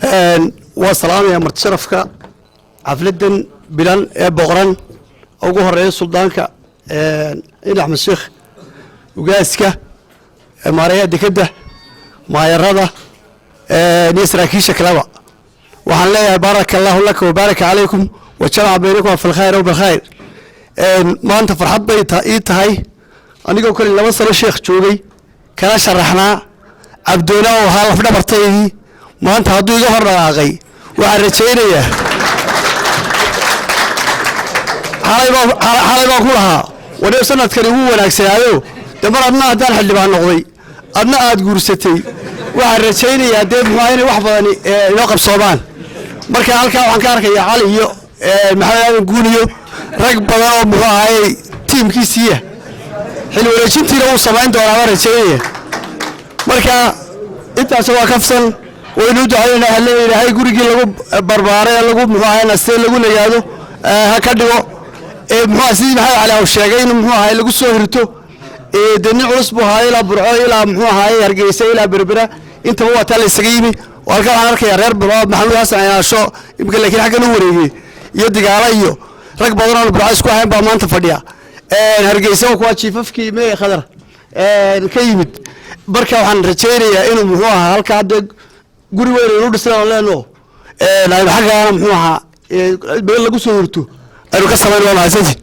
Waa salaamaya marti sharafka xafladan bilan ee boqoran, ugu horeeya suldaanka in Axmed Sheekh, ugaaska, maareeyaha dekedda, maayarada iyo saraakiisha kaleba. Waxaan leeyahay: بارك الله لك وبارك عليكم وجمع بينكم في الخير وبالخير. Maanta farxad bay ii tahay, anigoo kale 2 sano sheekh joogay, kana sharaxnaa Cabdoona oo ahaa lafdhabartaydii, maanta hadduu iga hor dhaqaaqay, waxaan rajaynayaa, xalay baan ku lahaa wadhe sanadkani wuu wanaagsanaayo de, mar adna haddaan xildhibaan noqday, adna aad guursatay, waxaan rajaynayaa dee muxuu inay wax badani inoo qabsoomaan. Marka halkaa waxaan ka arkayaa Cali iyo Maxamed Aadan Guun iyo rag badan oo muxuu ahayey tiimkiisiiya. Xil wareejintiina wuu samayn doonaa baan rajaynaya. Marka intaas waa kafsan, waynu u ducaynaynaa. Waxaan leeyahay, Ilaahay gurigii lagu barbaaray ee lagu muxuu ahay nastee lagu nagaado ha ka dhigo. Muxuu ahay, sidii Maxamed Cali uu sheegay, in muxuu ahay lagu soo hirto. Dee nin culus buu ahaay, ilaa Burco, ilaa muxuu ahaay Hargeysa, ilaa Berbera, intaba waa taa la isaga yimi. Oo halkan waxaan arkayaa reer Burco, Maxamuud Xasan Ayaasho imika, laakiin xaggan u wareegay, iyo Digaala iyo rag badan oon Burco isku ahayn baa maanta fadhiya. Hargeysa waa kuwa jiifafkii mee Khadar ka yimid. Marka waxaan rajaynayaa inuu muxuu ahaa halkaa dee guri weyn aynu dhisnay oon leeno aynu xaggaana muxuu ahaa meel lagu soo hirto aynu ka samayn. Waa mahadsantihin.